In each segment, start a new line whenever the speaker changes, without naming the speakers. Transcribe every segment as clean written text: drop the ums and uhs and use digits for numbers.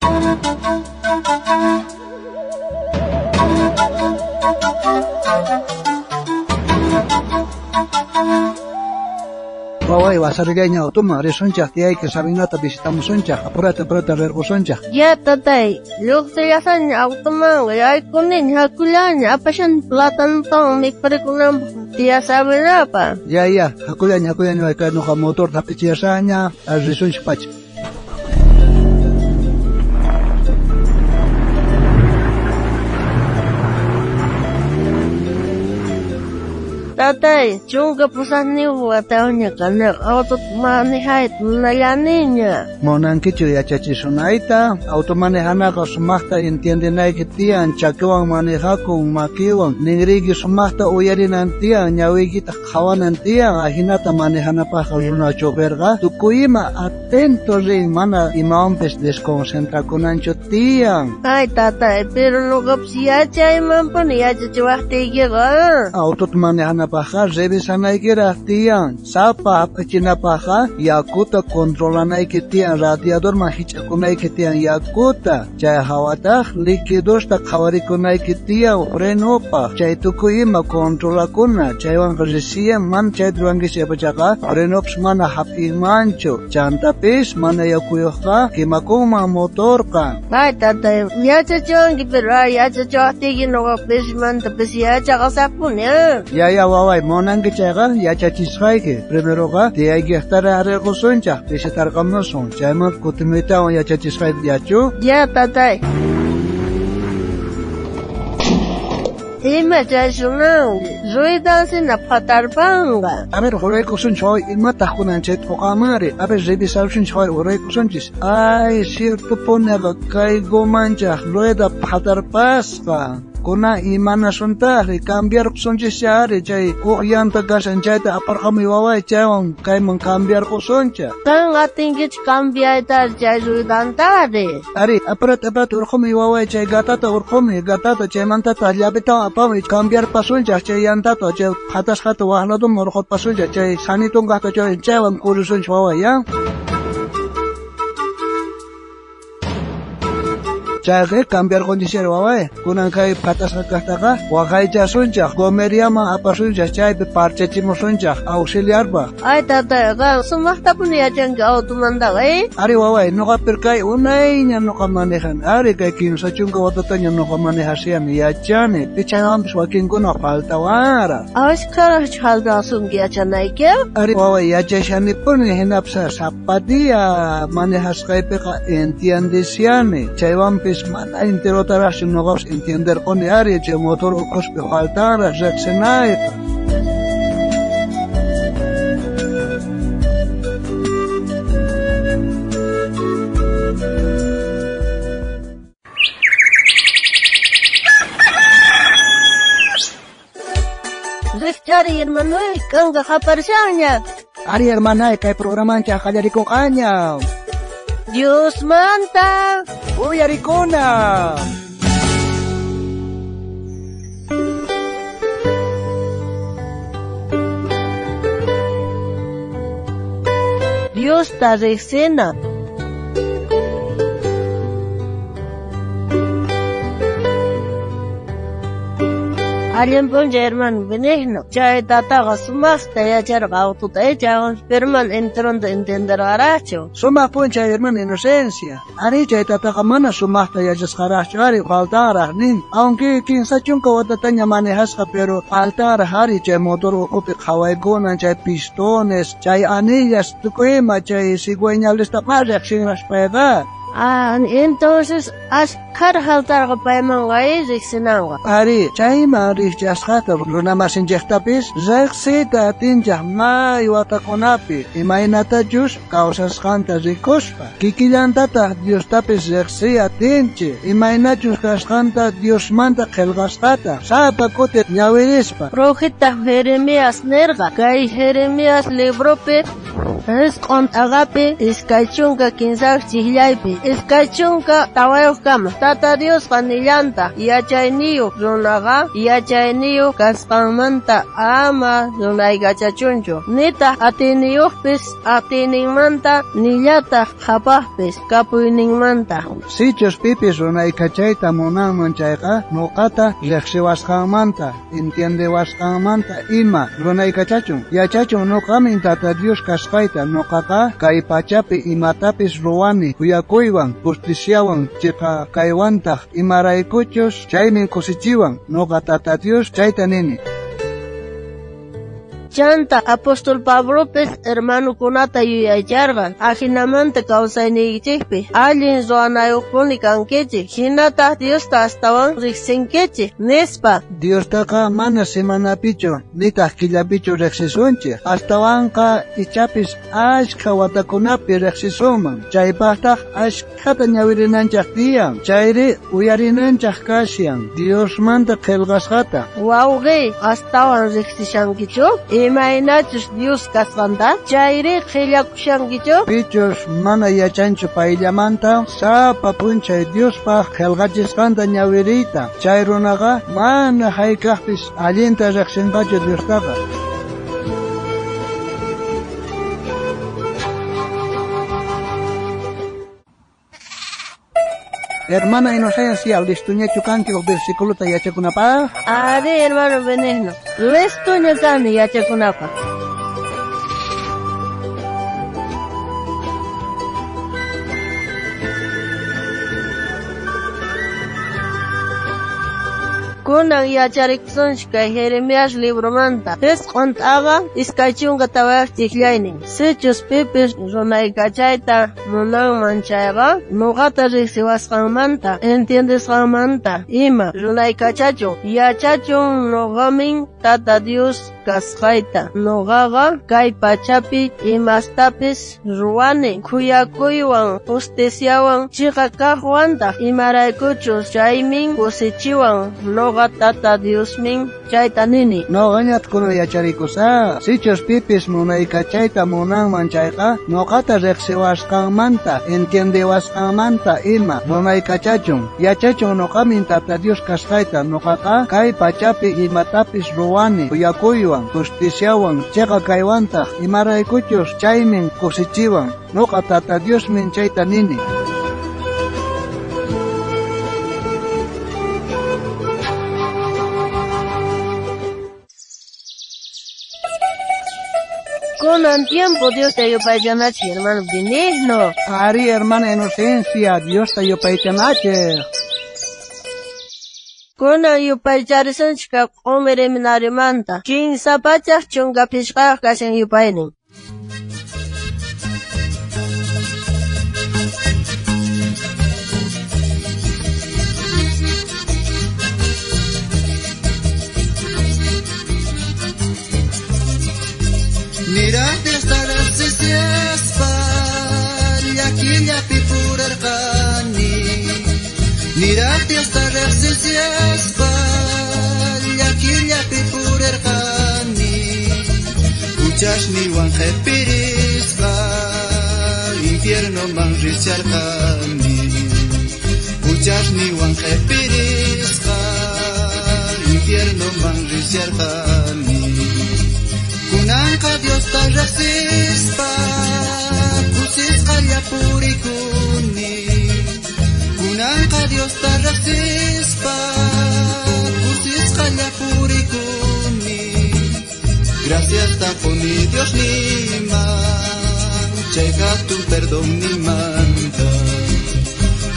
Waway, wasarillayña automan risunchej, tiyayki Sabinata visitamusunchej, apurata apurata rirqusunchej.
Ya tatay, lluqsillashaña automanqa yaykuniña hakullaña apashani platanotawan mikhurikunanpaq tía Sabinapaq.
Ya, ya, hakullaña, hakullaña, kay nuqa motorta hap'ichiyashaña, risunchej pacha.
Tatay, 18 watayuqña kaniqa, autota manejayta munallaniña.
Munankichu yachachisunayta? Auto manejanaqa sumaqta entiendenayki tiyan, chakiwan manejakun, makiwan, ningriyki sumaqta uyarinan tiyan, ñawiykitaq qhawanan tiyan, ajinata manejanapaqqa runa choferqa tukuy ima atento rin, mana imawanpis desconcentrakunanchu tiyan.
Ay tatay, pero nuqapis yachaymanpuni yachachiwaqtiykiqa.
Autota manejanapaqqa revisanaykiraq tiyan, sapa hap'ichinapaqqa yakuta controlanayki tiyan, radiadorman hich'akunayki tiyan yakuta, chay hawataq liquidosta qhawarikunayki tiyan frenopaq, chay tukuy ima controlakuna, chaywanqa recién mana chayta ruwankichu chaypachaqa frenopis mana hap'inmanchu, chantapis mana yakuyuqqa quemakunman motorqa.
Ay tatay, yachachiwanki pero ay yachachiwaqtiyki nuqa pisimanta pisi yachaqasaqpuni.
Ya, ya, waway, munanki chayqa yachachisqayki. Primeroqa tiyaykiqtara rirqusunchej, visitarqamusun, chaymanta kutimuytawan yachachisqayki, yachu?
Ya tatay. Ima chay sunanki, ruidansina phatarpanqa.
A ver, huraykusunchis waway, imataq kunan chay t'uqamari? A ver, revisarusunchis waway, huraykusunchis. Ay, ciertopuniqa kay gomanchaj rueda phatarpasqa. Kunan imanasuntaqri, cambiarqusunchis ari, chay uq llanta kashan chayta aparqamuy waway, chaywan kayman cambiarqusunchej.
Qan atinkichu cambiaytari chay ruedantari?
Ari, apurata apurata urqumuy waway, chay gatata urqumuy, gatata chaymantataq llavitawan apamuy, cambiarpasunchej chay llantata, chay phatasqata waq ladoman urqurpasunchej, chay sanitunkaqta chay chaywan purisunchej waway, ya? Chayqa cambiarqunchis waway, kunan kay phatasqa kaqtaqa waqaychasunchej, gomeriaman apasunchej, chaypi parchachimusunchej auxiliarpaq.
Ay tatay, qan sumaqtapuni yachanki automantaqa, eh?
Ari waway, nuqa kay unayña nuqa manejan, ari kay 30 watataña nuqa manejashani yachani, pichaywanpis wakinkuna faltawanraq.
Ashkharaqchu faltawasunki yachanayki?
Ari waway, yachashanipuni, hinapis sapa día manejasqaypiqa entiendeshani, chaywanpis mana enterotaraqchu nuqapis entienderquni ari chay motor ukhuspi faltanraq riqsinayqa.
Rikchari hermanoy, kanka qaparishanña.
Ari hermanay, kay programanchaj qallarikunqaña.
Diosmanta
uyarikuna.
Diosta riqsina. Allin p'unchay hermano Benigno, chay tataqa sumaqta yacharqa autota, chaywanpis pero mana enteronta entenderqaraqchu.
Sumaq p'unchay hermano Inocencia. Ari chay tataqa mana sumaqta yachasqaraqchu, ari faltanraq nin. Aunque 30 watataña manejasqa, pero faltanraq ari chay motor ukhupi qhawaykunan, chay pistones, chay anillas, tukuy ima chay cigüeñalesta ma riqsinraq payqa.
Ah, entonces ashkhar faltarqa paymanqa riqsinanqa.
Ari, chayman riqchasqata runamasinchejtapis riqsiyta atinchej may watakunapi, imaynatachus kawsasqanta rikuspa. Kikillantataq Diostapis riqsiy atinchej, imaynachus kasqanta Diosmanta qillqasqata, sapa kuti ñawirispa.
Profeta Jeremías nerqa, kay Jeremías libropi Isq'un t'aqapi 23 chijllaypi 24 kama. Tata Diosqa nillantaq yachayniyuq runaqa yachayniyuq kasqanmanta ama runaykachachunchu, nitaq atiyniyuqpis atiyninmanta, nillataq qhapaqpis kapuyninmanta.
Sichus pipis runaykachayta munanman chayqa, noqata riqsiwasqanmanta, entiendewasqanmanta ima runaykachachun. Yachachun noqamin Tata Dios kasqayta, noqaqa kay pachapi imatapis ruwani khuyakuywan, justiciawan, chiqa kaywantaq, imaraykuchus chaymin kusichiwan. Noqa Tata Dios chayta nini.
Chanta apóstol Pablopis hermanukunata yuyaycharqa, ajinamanta kawsayniykichikpi allin ruwanayuqpuni kankichik, hinataq Diosta astawan riqsinkichik, nispa.
Diostaqa mana semanapichu nitaq killapichu riqsisunchik, astawanqa ichapis ashkha watakunapi riqsisunman. Chaypaqtaq ashkhata ñawirinanchik tiyan, chayri uyarinanchik kashan Diosmanta qillqasqata.
Wawqi, astawan riqsishankichu? Imaynachus Dios kasqanta, chayri qhillakushankichu?
Pichus mana yachanchu payllamanta, sapa p'unchay Diospaq qillqachisqanta ñawiriyta, chay runaqa mana hayk'aqpis allinta riqsinqachu Diostaqa. Hermana Inocencia, listuñachu kanki uj versículota yachakunapaq?
Ari, hermano Benigno, listuña kani yachakunapaq. Kunan yacharikusunchik kay Jeremías libromanta. Isq'un t'aqa 24 chijllaynin. Sichus pipis runaykachayta munanman chayqa, noqata riqsiwasqanmanta, entiendesqanmanta ima runaykachachun. Yachachun noqamin Tata Dios kasqayta. Noqaqa kay pachapi imastapis ruwani khuyakuywan, justiciawan, chiqa kaqwantaq, imaraykuchus chaymin kusichiwan. Noqa Tata Diosmin chayta nini.
Noqañat kunan yacharikusaq. Sichus pipis munaykachayta munanman chayqa, noqata riqsiwasqanmanta, entiendewasqanmanta ima runaykachachun. Yachachun noqamin Tata Dios kasqayta. Noqaqa kay pachapi imatapis ruwani khuyakuywan, justiciawan, chiqa kaywantaq, imaraykuchus chaymin kusichiwan. Noqa Tata Diosmin chayta nini.
Kunan tiempo Diosta yupaychanachik, hermano Benigno.
Ari, hermana Inocencia, Diosta yupaychanachik.
Kunan yupaycharisunchik q'umir seminarimanta. 315 kashan yupaynin.
Niraj Diosta riqsispa llakillapi purarqani. Niraj Diosta riqsispa llakillapi purarqani. Huchasniwan qhipirisqa infiernoman risharqani. Huchasniwan qhipirisqa infiernoman risharqani. Kunanqa Diosta riqsispa kusisqalla purikuni. Kunanqa Diosta riqsispa kusisqalla purikuni. Gracias quni Dios niman, chay hatun perdón nimanta.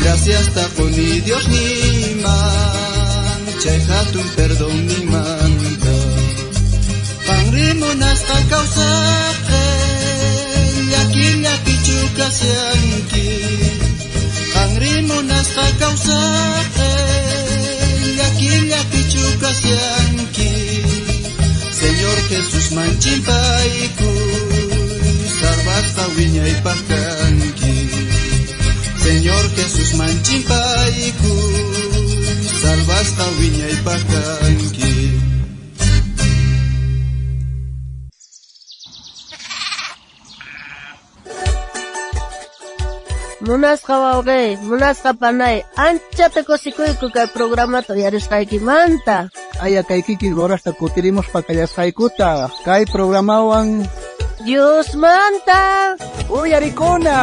Gracias quni Dios niman, chay hatun perdón nimanta. Qanrimunasqa kawsaqe, llakillapichu kashanki. Qanrimunasqa kawsaqe, llakillapichu kashanki. Señor Jesús manchimpaykuy, salvasqa wiñaypaq kanki. Señor Jesús manchimpaykuy, salvasqa wiñaypaq kanki.
Munasqa wawqey, munasqa panay, anchata kusikuyku kay programata uyarisqaykimanta.
Aya kay kikin horasta kutirimuspa kallasqaykuta kay programawan
Diosmanta
uyarikuna.